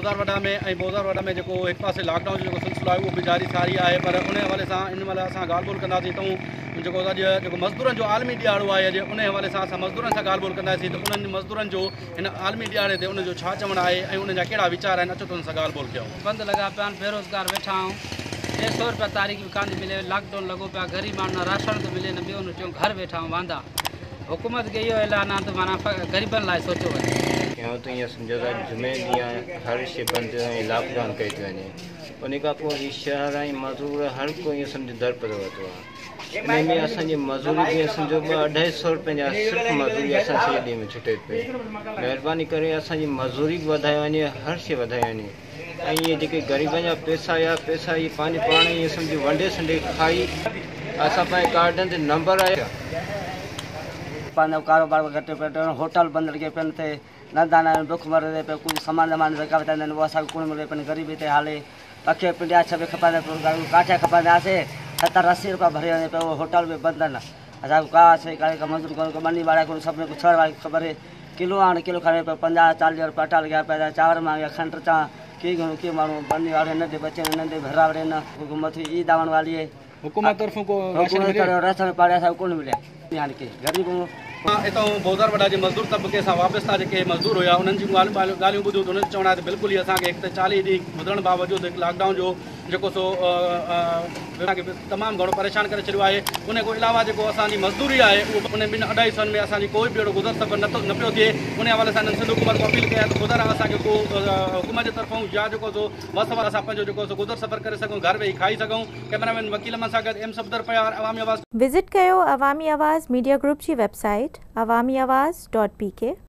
بوزار وڏا ۾ ۽ بوزار وڏا ۾ جيڪو هڪ پاسي لاڪ ڊائون جو جيڪو سلسلو آهي اهو به جاري ساري آهي پر ان حوالي سان ان مهل اسان ڳالهه ٻولهه ڪنداسين ته جيڪو اڄ جيڪو مزدورن جو عالمي ڏهاڙو آهي اڄ ان حوالي سان اسان مزدورن سان ڳالهه ٻولهه ڪنداسين ته انهن مزدورن جو هن عالمي ڏهاڙي تي انهن جو ڇا چوڻ آهي ۽ انهن جا ڪهڙا ويچار آهن اچو ته انهن سان ڳالهه ٻولهه ڪيون. بند لڳا پيا آهن بيروزگار ويٺا آهيون 300 روپيا تاريخ به ڪانه ٿي ملي لاڪ ڊائون لڳو پيو آهي غريب ماڻهو نه راشڻ ٿو ملي نه ٻيو نه ٽيون گهر ويٺا آهيون واندا حڪومت کي اهو اعلان آهي ته معنيٰ غريبن لاء سوچيو وڃي. ڪيون ته ائين سمجهو ته جمعي ڏينهن هر شي بند ۽ لاڪ ڊائون ڪئي ٿي وڃي ان کان پوء هي شهر ۽ مزور هر ڪو ائين سمجهو در پڌر ورتو آهي. انهي ۾ اسان جي مزوري به ائين سمجهو ٻه اڍائي سئو روپين جا صرف مزوري اسان سڄي ڏينهن ۾ ڇٽي پئي. مهرباني ڪري اسان جي مزوري به وڌائي وڃي هر شي وڌائي وڃي ۽ اهي جيڪي غريبن جا پئسا هيا پئسا اهي پنهنجي پاڻ ائين سمجهو ونڊي سنڊي کائي اسان پنهنجي ڪارڊن تي نمبر آيا. پنهنجو ڪاروبار به گهٽ پيو هوٽل بند لڳي پين تي نندا نه بک مرندي پيو ڪجهه سامان وامان زڪا وتائيندا آهن اهو اسان کي ڪونه ملي پين غريبي تي حالي پکي پنڊيا ڇٻي کپائيندا پيو ڪاٺيا کپائيندا هئاسي 70 80 روپيا ڀري وڃي پيو هوٽل به بند آهن اسان کي ڪا شيء ڪانهي ڪا مزدوري ڪونهي ڪو ٻني ٻاڙا ڪونهي سڀني کي ڇهر واري خبر هي ڪلو آڻ ڪلو کڻي پيو 50 40 روپيا اٽا لڳيا پيا چانور مانگيا کنڊ چانهه ڪي گهڻو ڪي ماڻهو ٻني واڙي ننڍي بچي ننڍي ڀرا وڙي نه حڪومت عيد آڻ والي هي حڪومت طرفون ڪو راشن مليو؟ راشن پاڻي اسان کي ڪونه مليا هاڻي ڪي غريب آهيون. اتان بوزر وڏا جي مزدور طبقي سان وابسته جيڪي مزدور هيا انهن جون ڳالهيون ٻڌيون ته انهن جو چوڻ آهي ته بلڪل ئي اسان کي هڪ ته 40 ڏينهن گذرڻ باوجود هڪ لاڪ ڊائون جو جيڪو سو اسان کي تمام گهڻو پريشان ڪري ڇڏيو آهي ان کان علاوه جيڪو اسان جي مزدوري آهي اهو ان ٻن اڍائي سون ۾ اسان جي ڪوئي به اهڙو گذر سفر نه پيو ٿئي ان حوالي سان هنن سنڌ حڪومت کي اپيل ڪئي آهي ته خدا را اسان کي ڪو حڪومت جي طرفان يا جيڪو سو وس وارا اسان پنهنجو جيڪو سو گذر سفر ڪري سگهون گهر ويهي کائي سگهون. ڪئميرا مين وڪيل احمد سان گڏ ايم صفدر پيار، عوامي آواز. وزٽ ڪيو عوامي آواز ميڊيا گروپ جي website Awami Awaz dot P K.